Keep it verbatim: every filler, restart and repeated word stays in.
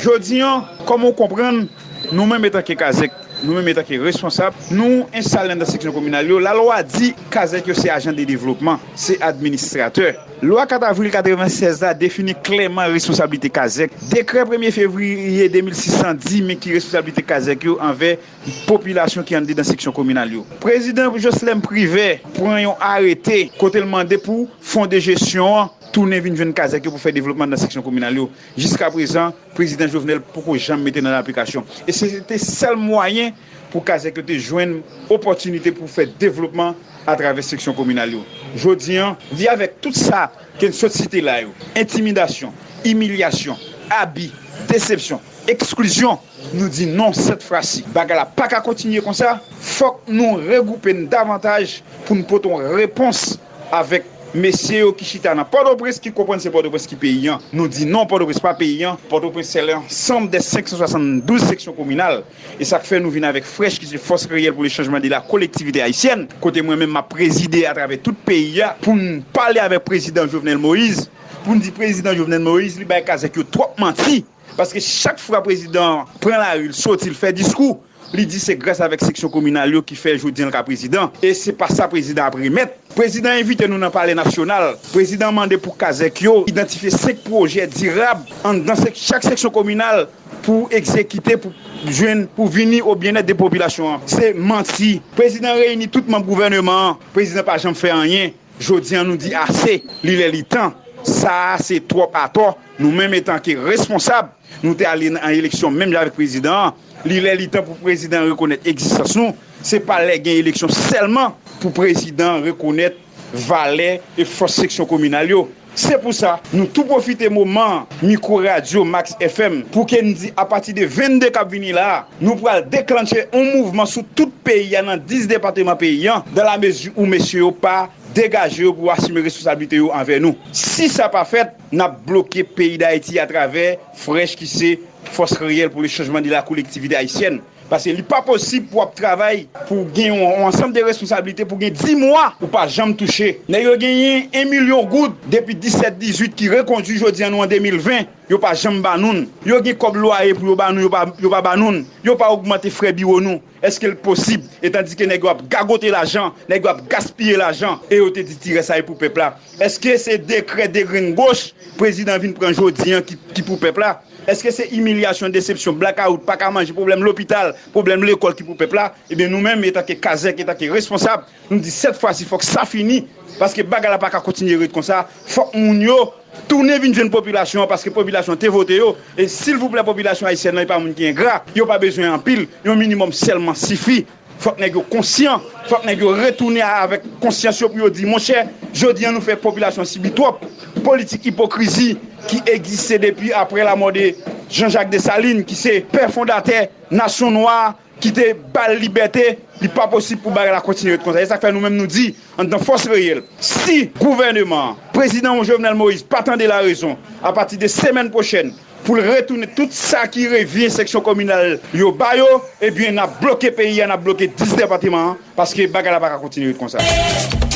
Jodi an, kòm ou konprann, nou menm etanke kazèk, nou menm etanke responsab, nou enstale anndan seksyon kominal yo. Lalwa di kazèk yo se ajan de devlopman, se administratè. Lwa kat avril katrevennsèz la defini klèman responsablite kazèk. Dekrè premye fevriye de mil sis lan di men ki responsablite kazèk yo anvè popilasyon ki anndan seksyon kominal yo. Prezidan Joslèm Privè pran yon arete kote l mande pou fon de jesyon an tounen vin jwenn kazèk yo pou fè devlopman nan seksyon kominal yo. Jiskaprezan, prezidan Jovenel poko janm mete nan aplikasyon. E se te sèl mwayen pou kazèk yo te jwenn opòtinite pou fè devlopman atravè seksyon kominal yo. Jodi an, li avèk tout sa ke n sot site la yo, entimidasyon, imilyasyon, abi, desepsyon, eksklizyon, nou di non sèt fwa si. Bagay la pa ka kontinye konsa. Fòk nou regwoupe n davantaj pou n pote yon repons avèk mesye yo ki chita nan Pòtoprens, ki konprann se Pòtoprens ki peyi an. Nou di non, Pòtoprens pa peyi an. Pòtoprens se lansanm de senk san swasanndouz seksyon kominal. E sa k fè nou vin avèk Fresh, ki se Force Réelle pour le Changement de la Collectivité Haïtienne, kote mwen menm m ap prezide atravè tout peyi a pou n pale avèk prezidan Jovenel Moïse, pou n di prezidan Jovenel Moïse, li bay kazèk yo twòp manti. Paske chak fwa prezidan an pran lari, l soti, l fè diskou, li di se gras avèk seksyon kominal yo ki fè jodi an l ka prezidan. E se pa sa prezidan ap remèt. Prezidan envite nou nan Palè Nasyonal. Prezidan mande pou kazèk yo idantifye senk pwojè dirab anndan sek-, chak seksyon kominal pou egzekite, pou jwenn, pou vini o byennèt de popilasyon an. Se manti. Prezidan reyini tout manm gouvèneman an. Prezidan pa janm fè anyen. Jodi an, nou di ase. Li lè, li tan. Sa a, se twòp atò. Nou menm, etanke responsab, nou te ale nan eleksyon menm jan avèk prezidan an. Li lè, li tan pou prezidan an rekonèt egzistans nou. Se pa lè gen eleksyon sèlman pou prezidan an rekonèt valè e fòs seksyon kominal yo. Se pou sa, nou tou pwofite moman an, mikwo radyo Max F M, pou ke n di apati de vennde k ap vini la a, nou pral deklanche yon mouvman sou tout peyi a, nan dis depatman peyi an, dans la mesure où mesye yo pa degaje yo pou asime responsablite yo anvè nou. Si sa pa fèt, n ap bloke peyi Dayiti atravè Fresh, ki se Force Réelle pour le Changement de la Collectivité Haïtienne. Paske li pa posib pou w ap travay, pou w gen yon, yon ansanm de responsablite, pou w gen dis mwa ou pa janm touche. Nèg yo genyen yon milyon goud depi disèt dizuit ki rekondui jodi an, nou an de mil ven, yo pa janm ba nou l. Yo gen kòb lwaye pou yo ba nou, yo pa, yo pa ba nou l. Yo pa ogmante frè biwo nou. Èske l posib? Etandike nèg yo ap gagote lajan, nèg yo ap gaspiye lajan, e yo te di ti rès la e pou pèp la. Èske se dekrè degrenn goch prezidan vin pran jodi an ki, ki pou pèp la? Èske se imilyasyon, desepsyon, blakawout, pa ka manje, pwoblèm lopital, pwoblèm lekòl ki pou pèp la? Ebyen, nou menm, etanke kazèk, etanke responsab, nou di sèt fwa si fòk sa fini, paske bagay la pa ka kontinye ret konsa. Fòk moun yo tounen vin jwenn popilasyon an, paske popilasyon an te vote yo. E silvouplè, popilasyon ayisyèn nan, e pa moun ki engra, yo pa bezwen anpil, yon minimòm sèlman sifi. Fòk nèg yo konsyan, fòk nèg yo retounen avèk konsyans yo pou yo di, monchè, jodi an nou fè popilasyon an sibi twòp. Politik ipokrizi ki egziste depi aprè lamò de Jean-Jacques Dessalines, ki se pè fondatè nasyon nwa, ki te ba l libète, li pa posib pou bagay la kontinye ret konsa. E sa k fè nou menm nou di, anndan Fòs Reyèl, si gouvèneman an, prezidan Jovenel Moïse pa tande larezon, apati de semèn pwochèn, pou l retounen tout sa ki revyen seksyon kominal yo ba yo, ebyen, n ap bloke peyi a, n ap bloke dis depatman an, paske bagay la pa ka kontinye ret konsa.